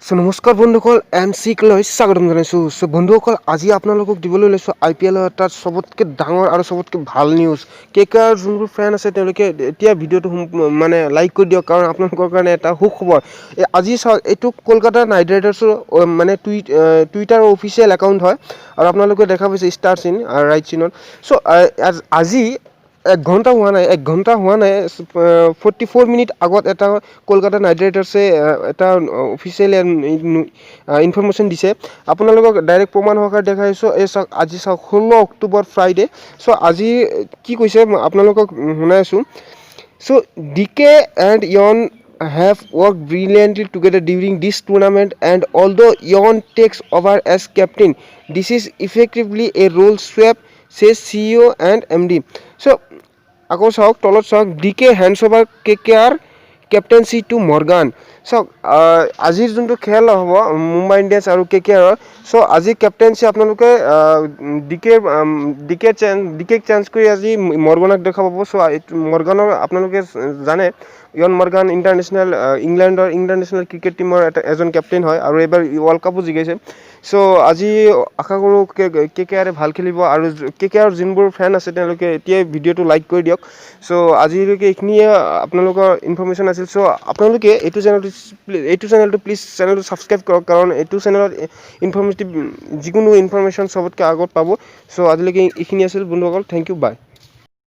চ' নমস্কাৰ বন্ধুসকল, এম চিক লৈ স্বাগতম জনাইছোঁ। চ' বন্ধুসকল, আজি আপোনালোকক দিবলৈ লৈছোঁ আই পি এলৰ এটা চবতকৈ ডাঙৰ আৰু চবতকৈ ভাল নিউজ। কে কে আৰ যোনবোৰ ফেন আছে, তেওঁলোকে এতিয়া ভিডিঅ'টো মানে লাইক কৰি দিয়ক, কাৰণ আপোনালোকৰ কাৰণে এটা সুখবৰ। এই আজি চাওক, এইটো কলকাতা নাইট ৰাইডাৰ্ছৰ মানে টুইটাৰৰ অফিচিয়েল একাউণ্ট হয় আৰু আপোনালোকে দেখা পাইছে ষ্টাৰ চিন, ৰাইট চিনত। চ' আজি এক ঘণ্টা হোৱা নাই, এক ঘণ্টা হোৱা নাই, 44 মিনিট আগত এটা কলকাতা নাইট ৰাইডাৰ্ছে এটা অফিচিয়েল ইনফৰমেশ্যন দিছে। আপোনালোকক ডাইৰেক্ট প্ৰমাণ সহকাৰে দেখাইছোঁ। এই চাওক, আজি চাওক, 16 অক্টোবৰ, ফ্ৰাইডে। চ' আজি কি কৈছে, মই আপোনালোকক শুনাই আছোঁ। চ' "DK and Eoin have worked brilliantly together during this tournament, and although Eoin takes over as captain, this is effectively a role swap," says CEO and MD. So আকৌ চাওক, তলত চাওক, "DK hands over KKR captaincy to Morgan." চাওক, আজিৰ যোনটো খেল হ'ব Mumbai Indians আৰু কে কে আৰৰ, চ' আজি কেপ্টেইনচি আপোনালোকে ডি কে চেঞ্জ ডি কেক চেঞ্জ কৰি আজি মৰ্গানক দেখা পাব। চ' মৰ্গানৰ আপোনালোকে জানে, ইয়ন মৰ্গান ইণ্টাৰনেশ্যনেল ইংলেণ্ডৰ ইণ্টাৰনেশ্যনেল ক্ৰিকেট টীমৰ এটা এজন কেপ্টেইন হয় আৰু এইবাৰ ৱৰ্ল্ড কাপো জিকাইছে। চ' আজি আশা কৰোঁ কে কে কে আৰে ভাল খেলিব আৰু কে কে আৰ যোনবোৰ ফেন আছে, তেওঁলোকে এতিয়াই ভিডিঅ'টো লাইক কৰি দিয়ক। চ' আজিলৈকে এইখিনিয়ে আপোনালোকৰ ইনফৰমেশ্যন আছিল। চ' আপোনালোকে এইটো চেনেলটো প্লিজ চেনেলটো ছাবস্ক্ৰাইব কৰক, কাৰণ এইটো চেনেলত ইনফৰ্মেটিভ যিকোনো ইনফৰমেশ্যন চবতকৈ আগত পাব। চ' আজিলৈকে এইখিনি আছিল বন্ধুসকল। Thank U, by.